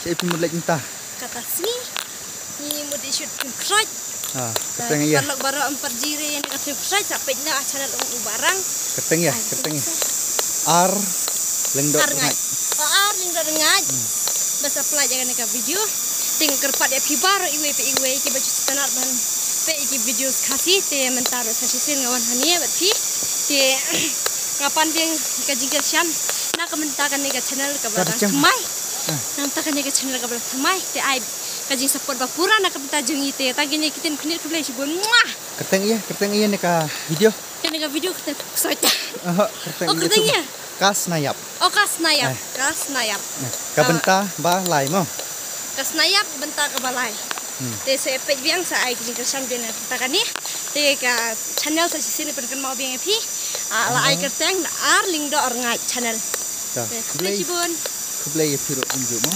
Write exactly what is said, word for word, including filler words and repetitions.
Te phi mut leit mynta? Kata sngi ngi mut ïa shoot film Khroj. Ah, kyrteng ïa. Paralok baroh em parjire ïa ka film Khroj, sa peit na channel Ong U Barang. Kyrteng ïa, kyrteng ïa. Ar Lyngdoh Rngaid. Oh, Ar Lyngdoh Rngaid. Bad sa plie ïa kane ka video. Te nga kyrpad ïa phi baroh iwei pa iwei kiba ju sngewtynnat ban peit ïa ki videos Khasi, te mynta ruh sa shisien nga wan hangne bad phi. Te nga pan biang ka jingkyrshan na ka bynta kane ka channel kaba dang thymmai. Na ka bynta kane ka channel kaba dang thymmai, te ai ka jingsupport ba pura na ka bynta jong ngi, te tang kine ki ktien khyndiat, khublei shibun. Kyrteng ïa, kyrteng ïa ne ka video. Kane ka video kata ksoita. Aha, kyrteng ïa. Ka snaiap. Oh, ka snaiap. Ka snaiap. Ka bynta ba lai mo. Ka snaiap bynta kaba lai. Te sa peit biang, sa ai ka jingkyrshan biang na ka bynta kane. Te ka channel sa shisien pynkynmaw biang ïa phi. Ah, la ai kyrteng Ar Lyngdoh Rngaid channel. Khublei shibun. Khublei ïa phi ruh kumjuh mo.